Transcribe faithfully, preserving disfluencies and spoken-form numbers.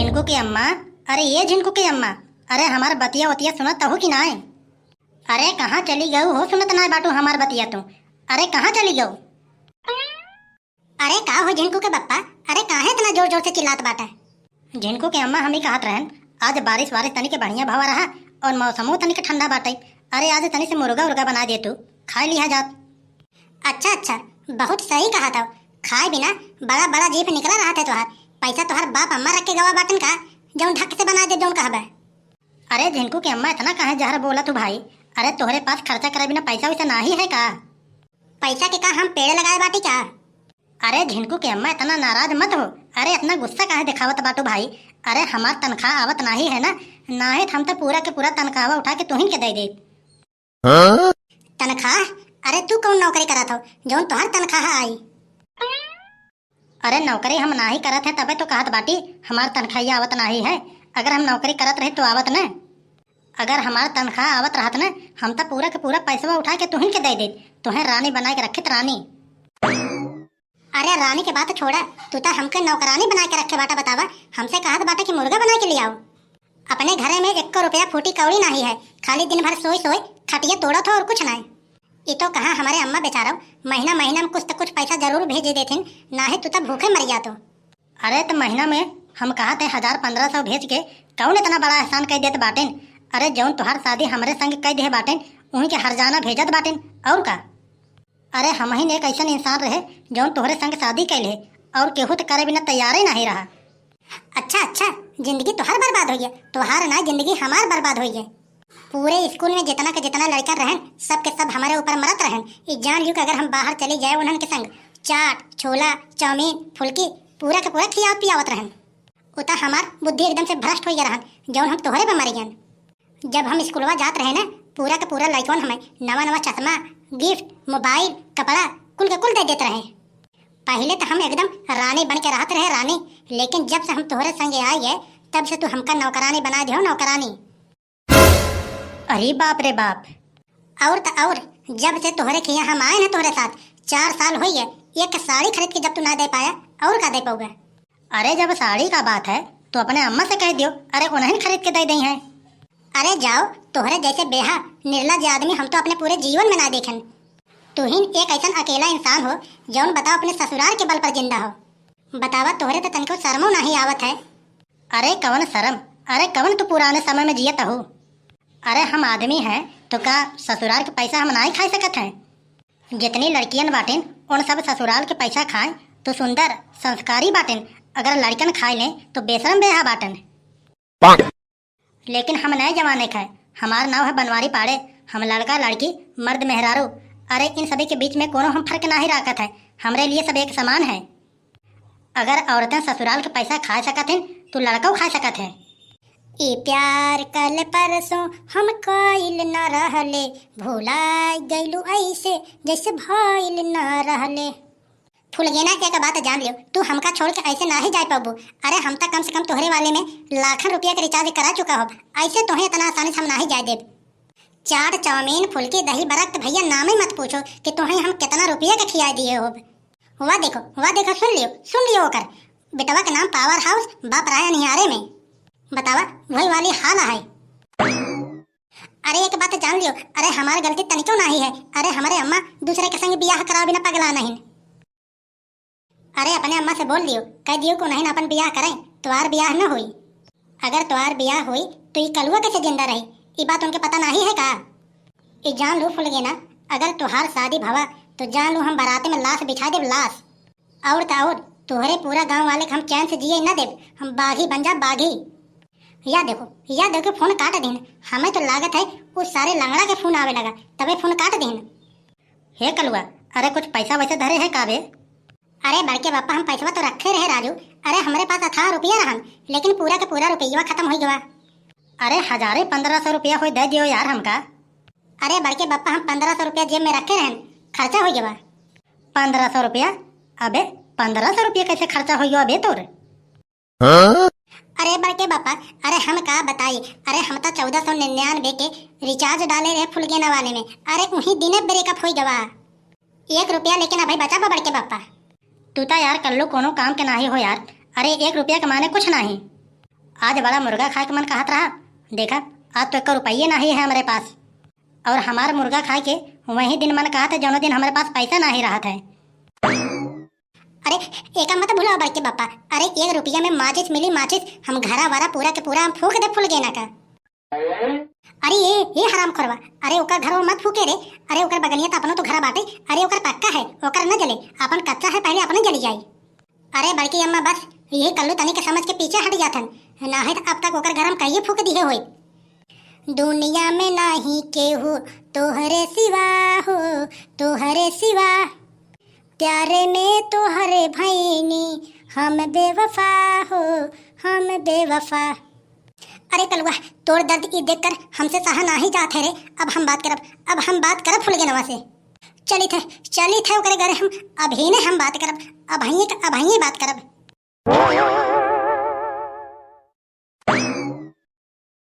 झिनकू के अम्मा, अरे ये झिनकू के अम्मा, अरे हमार बतिया वतिया सुनत हू कि नाय? अरे कहाँ चली गऊ हो, सुनत नाय बाटू हमार बतिया तू? अरे कहाँ चली गऊ? अरे का हो झिनकू के बप्पा, अरे काहे इतना जोर जोर से चिल्लात बाटे? झिनकू के अम्मा, हम ही कहत रहन, आज बारिश वारिश तनिक बढ़िया भवा रहा और मौसमो तनिक ठंडा बाटे। अरे आज तनी से मुर्गा उर्गा बना दे तू, खाए लिहा जात। अच्छा अच्छा, बहुत सही कहा था। खाए बिना बड़ा बड़ा जीभ निकला रहा थे तोहार। पैसा तोहार बाप अम्मा रख के गवा बाटन का, जौन ढक से बना दे जौन कहबे। अरे झिनकू के अम्मा, इतना काहे जहर बोला तू भाई? अरे तोहरे पास खर्चा करे बिना पैसा वैसा नाही है का? पैसा के का हम पेड़ लगाए बाटी का? अरे झिनकू के अम्मा, इतना नाराज मत हो। अरे इतना गुस्सा काहे दिखावत बाटू भाई? अरे हमार तनख्वाह आवत नाही है ना, नाही त हम तो पूरा के पूरा तनख्वाह उठा के तुहिन के दे दे। हाँ? तनख्वाह? अरे तू कौन नौकरी करत हो जौन तोहार तनख्वाह आई? अरे नौकरी हम नाही करत है तबे तो कहत बाटी हमार तनख्वाह आवत नाही है। अगर हम नौकरी करत रही तो आवत न। अगर हमार तनख्वाह आवत रहत न, हम तो पूरा के पूरा पैसवा उठा के तुहिन के दे देत, तुहें रानी बना के रखित रानी। अरे रानी के बात छोड़ा, तू तो हमके नौकरानी बना के रखे बाटा। बतावा, हमसे कहत बाटा कि मुर्गा बना के ले आओ। अपने घरे में एको रुपया फूटी कौड़ी नाही है, खाली दिन भर सोई सोई खटिया तोड़त हो और कुछ नाही। ई तो कहा हमारे अम्मा बेचारो महीना महीना में कुछ तो कुछ पैसा जरूर भेजे देथिन, नाही तू तो भूखे मर जातो। अरे त महीना में हम कहा थे हजार पन्द्रह सौ भेज के कौन इतना बड़ा एहसान कह देत बाटेन? अरे जौन तोहार शादी हमरे संग कह दे बाटेन, उहीं के हरजाना भेजत बाटेन, और का? अरे हमहिन एक ऐसन इंसान रहे जौन तोहरे संग शादी कैले, और केहू त करे बिना तैयारे नाही रहा। अच्छा अच्छा, जिंदगी तोहार बर्बाद होइए, तोहार ना जिंदगी हमार बर्बाद होइए। पूरे स्कूल में जितना के जितना लड़का रहन, सब के सब हमारे ऊपर मरत रहन। ई जान लियो कि अगर हम बाहर चली जाए उन्हन के संग, चाट, छोला, चाउमीन, फुल्की पूरा के पूरा खियावत पियावत रहन। उता हमार बुद्धि एकदम से भ्रष्ट हो गया रहन, जौन हम तोहरे पे मर गयन। जब हम स्कूलवा जात रहे ना, पूरा के पूरा लड़कवन हमें नवा नवा चश्मा, गिफ्ट, मोबाइल, कपड़ा कुल के कुल दे देत रहे। पहले तो हम एकदम रानी बन के रहत रहे, रानी, लेकिन जब से हम तोहरे संगे आ गए, तब से तू हमका नौकरानी बना दियो, नौकरानी। अरे बाप रे बाप। और त और, जब से तोहरे खिया हम आए ना तोहरे साथ, चार साल होइए, एक साड़ी खरीद के जब तू ना दे पाया, और का दे पाओगे? अरे जब साड़ी का बात है, तो अपने अम्मा से कह दियो, अरे उन्हें खरीद के दे दी हैं। अरे जाओ, तोहरे जैसे बेहा, निर्लज आदमी हम तो अपने पूरे जीवन में ना देखेन। तुहिन एक ऐसन अकेला इंसान हो, जौन बताओ अपने ससुराल के बल पर जिंदा हो। बतावा, तोहरे तो तनिको शर्मो नाही आवत है। अरे कवन शर्म? अरे कवन तू पुराने समय में जियत हू? अरे हम आदमी हैं तो का ससुराल के पैसा हम नाही खाए सकत हैं? जितनी लड़कियन बाटिन उन सब ससुराल के पैसा खाएं तो सुंदर संस्कारी बाटिन, अगर लड़कन खाए लें तो बेशरम बेहा बाटिन। लेकिन हम नए जमाने के हैं, हमार नाव है बनवारी पाड़े, हम लड़का लड़की मर्द मेहरारू, अरे इन सभी के बीच में कोनो हम फर्क नाही राखत है, हमरे लिए सब एक समान है। अगर औरतें ससुराल के पैसा खा सकत हैं तो लड़कऊ खा सकत है। ई प्यार कल परसों हम कइल न रहले, भुला गइलू ऐसे जैसे भइल न रहले। फुलगेना, एक बात जान लियो, तू हमका छोड़ के ऐसे नाही जाए पाबू। अरे हम त कम से कम तोहरे वाले में लाखन रुपया के रिचार्ज करा चुका होब, ऐसे तोहे इतना आसानी से हम नाही जाए देब। चाट, चाउमीन, फुल्की, दही बरक त भैया नामे मत पूछो कि तोहे हम कितना रुपया के खिया दिए होब। वाह देखो, वाह देखो, सुन लियो, सुन लियो ओकर। बेटवा के नाम पावर हाउस, बाप राय अनियारे में। बतावा, वही वाली हाल है। अरे एक बात जान लियो, अरे हमार गलती तनिको नाही है। अरे हमारे अम्मा दूसरे के संग बियाह करावे बिना पगला नहीं। अरे अपने अम्मा से बोल दियो, कह दियो कि उन्हें अपन बियाह करें, तोहार बियाह न होई। अगर तोहार बियाह होई तो ई कलुआ कैसे जिंदा रही? ई बात उनके पता नाही है का? ई जान लू फुलगेना, अगर तोहार शादी भवा तो जान लू हम बारात में लाश बिछा देब, लाश। और त और, तोहरे पूरा गांव वाले के हम चैन से जिए न देब, हम बाघी बन जा, बाघी। या देखो, या देखो, फोन काट दीन। हमें तो लागत है उस सारे लंगड़ा के फोन आवे लगा, तबे फोन काट दीन। हे कलुआ, अरे कुछ पैसा वैसे धरे है का बे? अरे बड़के पापा, हम पैसवा तो रखे रहे राजू। अरे हमरे पास अठारह रुपया रहन, लेकिन पूरा के पूरा रुपया खत्म हो गवा। अरे हजारे पन्द्रह सौ रुपया होई, दे दियो यार हमका। अरे बड़के पापा, हम पन्द्रह सौ रुपया जेब में रखे रहन, खर्चा हो गवा। पन्द्रह सौ रुपया? अबे पन्द्रह सौ रुपया कैसे खर्चा हो गवा बे तोर? हाँ? अरे बड़के पापा, अरे हम का बताई, अरे हम तो चौदह सौ निन्यानवे के रिचार्ज डाले रहे फुलगेना वाले में, अरे उही दिने ब्रेकअप हो गवा। एक रुपया लेकिन अभी बचा बा बड़के पापा। तू तो यार कल्लू कोनो काम के नाही हो यार, अरे एक रुपया के माने कुछ नाही। आज बड़ा मुर्गा खाए के मन कहत रहा, देखा, आज तो एक रुपये नाही है हमरे पास। और हमार मुर्गा खाए के वही दिन मन कहत है, जौनो दिन हमरे पास पैसा नाही रहत है। अरे, एका मत भूला बड़के पापा, अरे, एक रुपया में माचिस मिली, माचिस, हम घरा वारा पूरा के पूरा हम फूंक दे फुलगेना का। अरे ए, ए हरामखोरवा, अरे ओकर घरवा मत फूके रे, अरे ओकर बगलिया त अपनो तो घरा बाटे, अरे ओकर पक्का है, ओकर न जले, अपन कच्चा है, पहले अपने जली जाई। अरे बड़की अम्मा बस, यही कल्लू तनी के समझ के पीछे हट जातन, नाहीं त अब तक ओकर घर हम कहिए फूक दिए होई। दुनिया में नाही केहू तोहरे सिवा हो, तोहरे सिवा। प्यारे में तोहरे भैनी हम बेवफा हो, हम बेवफा। अरे कलुआ, तोर दर्द ई देखकर हमसे सहा नाही जात है रे। अब हम बात करब, अब हम बात करब फुलगेनवा से। चलित है, चलित है ओकरे घरे हम, अभी ने हम बात करब, अभी, अभी बात करब।